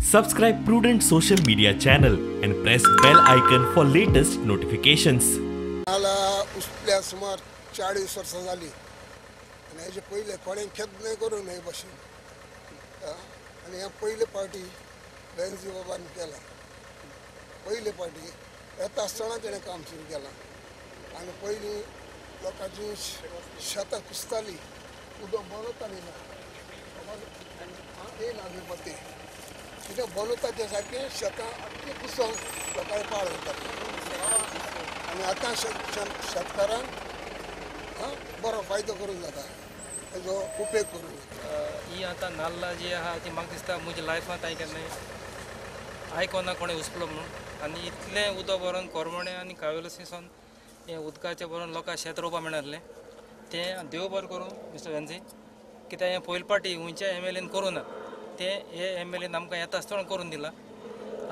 Subscribe Prudent Social Media channel and press bell icon for latest notifications. मला उसल्या सुमार 40 वर्सां जाली आनी हेजे पयले कोणें केन्नाय करूं न्हय भशेन आनी हें पयले पावटी वेन्झी बाबान केलां. पयले पावटी येता आसतना तेणें काम सुरू केलां आनी पयलीं लोकांची शेतां कुसतालीं, उदक बरोतालीं ना, येयना तें कितें बरोता तें सारकें शेतां आख्खीं कुसोन लोकांक पाड वतालीं. आनी आतां शेतकारांक बरो फायदो करूंक जाता, तेजो उपेग करूंक जाता. ही आतां नाल्ला जी आहा ती म्हाका दिसता म्हज्या लायफांत हांवें केन्नाय आयकोना कोणें उसपलो म्हणून. आनी इतलें उदक भरून कोरमणे आनी कावेलोसीसून हें उदकाचें भरून लोकांक शेत रोवपाक मेळनासलें. तें देव बरें करूं मिस्टर वेन्झी, कित्याक हें पयले पाटी खंयच्या एम एल एन करूं ना, तें हे एम एल एन आमकां येता आसतना करून दिलां.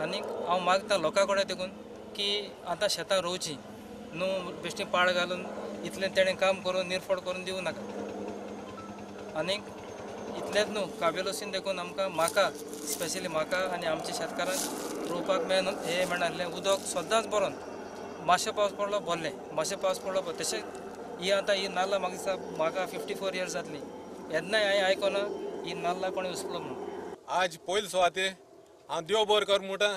आनी हांव मागता लोकां कडेन देखून की आतां शेतां रोवचीं न्हू, बेश्टी पाड घालून इतलें तेणें काम करून निरफड करून दिवं नाका. आनीक इतलेंच न्हू, कावेलोसीन देखून आमकां, म्हाका स्पेशली म्हाका आनी आमच्या शेतकारांक रोवपाक मेळना, हें मेळनासलें. उदक सदांच भरोन, मातशें पावस पडलो भरलें, मातशें पावस पडलो भरलें. तशें ही आतां ही नाल्ला म्हाका दिसता म्हाका 54 इयर्स जातली, येन्नाय हांवें आयकोना ही नाल्ला कोणें उसपलो म्हणून. आज पयले सुवाते हांव देव बरो कर म्हणटा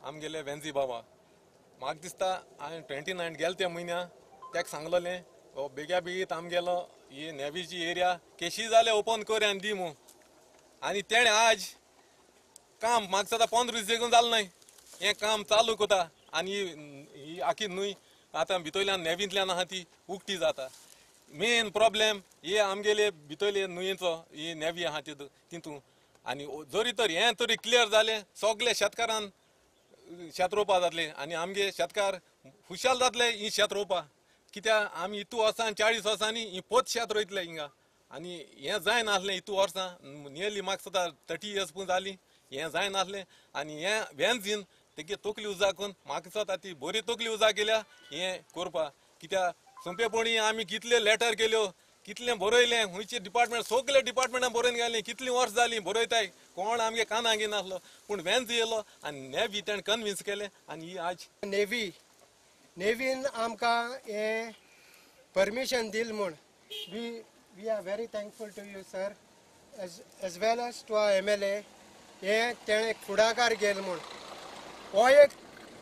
आमगेले वेन्झी बाबा. म्हाका दिसता हांवें 29 गेले त्या म्हयन्या तेका सांगलेलें बेग्या बेगीत आमगेलो ही नेवीची एरिया केशी जाल्यार ओपन कर आनी दी म्हूण. आनी तेणें आज काम म्हाका दिसता 15 दीस देखून जालें न्हय, हें काम चालू करता आनी ही आखी न्हूय आतां भितरल्यान नेवींतल्यान आहा ती उक्ती जाता. मेन प्रॉब्लेम हे आमगेले भितरले न्हंयेचो ही नेवी आहा तितून. आनी जरी तर हें तरी क्लियर जालें सगळे शेतकारान शेत रोवपा जातलें आनी आमगे शेतकार खुशाल जातले ही शेत रोवपा. कित्याक आमी इतू वर्सां 40 वर्सांनी ही पोत शेत रोयतले हिंगा आनी हें जायनासलें. इतू वर्सां नियरली म्हाका दिसता 30 इयर्स पूण जालीं हें जायनासलें. आनी हें वेन्झीन तेगे तकली उजा करून म्हाका दिसता ती बरी तकली उजा केल्या हें करपा. कित्याक सोंपेपणी आमी कितले लेटर केल्यो, कितलें बरयलें, खंयचे डिपार्टमेंट सगळे डिपार्टमेंटान बरोवन घालें, कितलीं वर्सां जालीं बरयताय, कोण आमगे कानाक घेयनासलो. पूण वेन्झी येयलो आनी नेवी तेणें कन्विन्स केलें आनी ही आज नेवीन आमकां हें परमिशन दिल म्हूण we are very thankful to you sir, as well as to our M L A. हें तेणें फुडाकार घेल म्हूण हो एक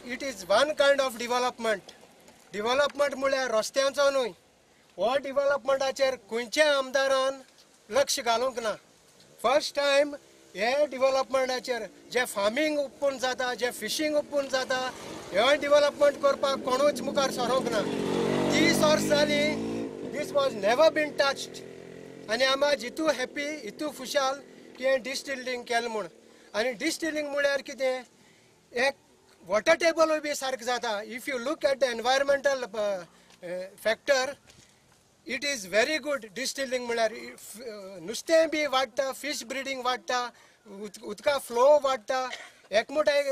it is one kind of development. Development म्हळ्यार रस्त्यांचो न्हय, हो डिवलपमेंटाचेर खंयच्या आमदारान लक्ष घालूंक ना. फर्स्ट टायम हे डिवलपमेंटाचेर जे फार्मींग ओपन जाता, जे फिशींग ओपन जाता, हे डिवलपमेंट करपाक कोणूच मुखार सरोंक ना. 30 वर्स जालीं this was never been touched. आनी आमी आज इतू हॅपी, इतू खुशाल की हें डिस्टिलिंग केलें म्हूण. आनी डिस्टिलिंग म्हळ्यार कितें, एक वॉटर टेबलूय बी सारकें जाता. If you look at the environmental factor it is very good. Distilling म्हळ्यार नुस्तें बी वाडटा, फीश ब्रिडींग वाडटा, उदका फ्लो वाडटा, एकमोठाय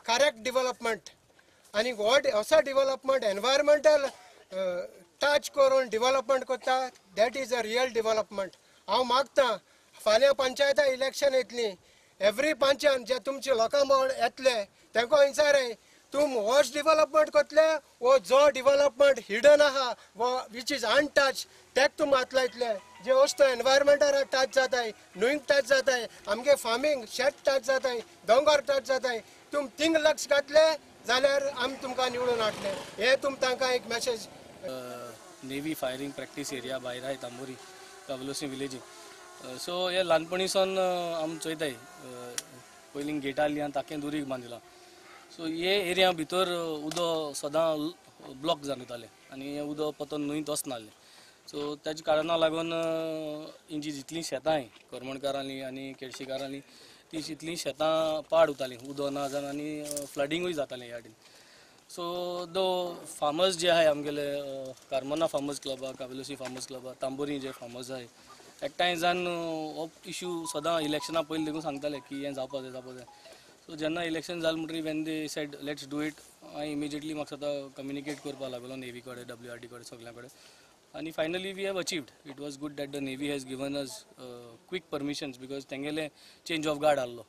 करेक्ट डिवलपमेंट. आनी हो असो डिवलपमेंट एनवायरमेंटल टच करून डिवलपमेंट करता, that is a real development. हांव मागता फाल्यां पंचायता इलेक्शन येतली, एवरी पंचायत जे तुमचे लोकां म्हण येतले तेंको विचाराय तुम होच डिवलपमेंट करतले वो जो डिवलपमेंट हिडन आहा वो which is untouch तेक तुम हात लायतले. जे वस्तू एनवायरमेंटाक टच जाताय, न्हंयक टच जाताय, आमगे फार्मींग शेत टच जाताय, दोंगर टच जाताय, तुम थिंग लक्ष घातले जाल्यार आमी तुमकां निवडून हाडले. हें तुम तांकां एक message. Navy firing practice area भायर आहाय तांबोरी कावेलोसी विलेजी. सो हे ल्हानपणीसान आमी चोयताय, पयलीं गेट आहली आनी ताकें दुरीग बांदिलां. सो हे एरिया भितर उदक सदां ब्लॉक जावन वतालें आनी हें उदक पतन न्हंयत वचनासलें. सो तेज्या कारणाक लागून हेंची जितलीं शेतां करमणकारांनी आनी केळशीकारांनी ती जितलीं शेतां पाड उरतालीं, उदक ना जावन आनी फ्लडिंगूय जातालें ह्या वाटेन. सो दो फार्मर्स जे आहाय आमगेले कारमोना फार्मर्स क्लब आहा, कावेलोसी फार्मर्स क्लब आहा, तांबोरी जे फार्मर्स आहाय एकठांय जावन हो इशू सदां इलेक्शना पयलीं देखून सांगताले की हें जावपा जाय जावपा जाय. सो जेन्ना इलेक्शन जालें म्हणटकीर when they said let's do it, हांवें इमिजिएटली म्हाका सदां कम्युनिकेट करपाक लागलो नेवी कडेन, डब्ल्यू आर डी कडेन, सगळ्यां कडेन. आनी finally we have achieved. It was good that the navy has given us quick permissions because तेंगेले चेंज ऑफ गार्ड आहलो.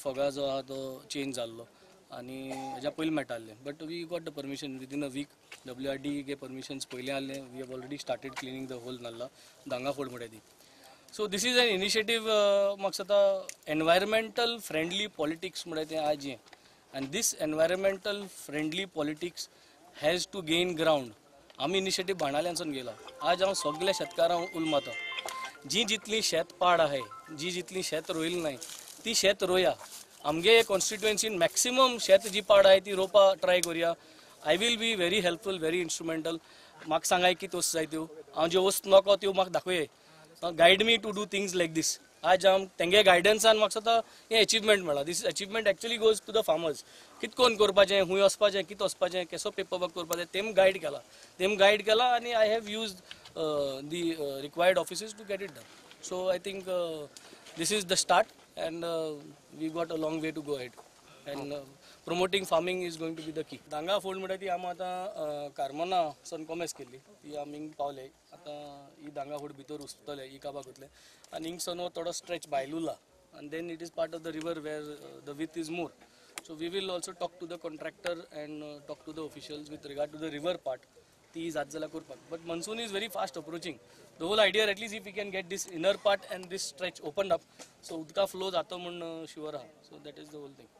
फोगा जो आहा तो चेंज जाल्लो आनी हेज्या पयलीं मेळटालें, but we got the permission within a week. WRD K permissions पयलीं आहले. We have already started cleaning the whole nallah, Danga फोड म्हणटा ती. So this is an initiative. म्हाका दिसता एनवायरमेंटल फ्रेंडली पॉलिटिक्स म्हणटा तें आज हें, and this environmental friendly politics has to gain ground. आमी इनिशिएटीव बाणाल्यांसून गेला. आज हांव सगल्या शेतकारांक उल मारता, जी जितली शेत पाड आहाय, जी जितली शेत रोयली नाय ती शेत रोया. आमगे कॉन्स्टिट्युएन्सीन मॅक्सिमम शेत जी पाड आहाय ती रोवपा ट्राय करुया. I will be very helpful, very instrumental. म्हाका सांगाय कितें वस्तू जाय त्यो, हांव ज्यो वस्तू नको त्यो म्हाका दाखोवये. Guide me to do things like this. आज हांव तेंगे गायडन्सान म्हाका दिसता हें एचिवमेंट मेळ्ळां. This achievement actually goes to the farmers. कितें कोन करपाचें, खूंय वचपाचें, कितें वचपाचें, केसो पेपर वर्क करपाचें तेम गायड केला, तेम गायड केला आनी I have used the required offices to get it done. So I think this is the start and we got a long way to go ahead and promoting farming is going to be the key. Danga फोड म्हणटा ती आमी आतां Carmona सन कॉमेस केल्ली, ती आमी हिंग पावले. आतां ही दांगा फोड भितर उस्तले, ही काबाक वतले आनी हिंगसन हो थोडो स्ट्रेच भायल उरला आनी then it is part of the river where the width is more. So we will also talk to the contractor and talk to the officials with regard to the river part, ती जात जाल्यार करपाक. But monsoon is very fast approaching. The whole idea at least if we can get this inner part and this stretch open up, so उदका flow जाता म्हूण sure आहा. So that is the whole thing.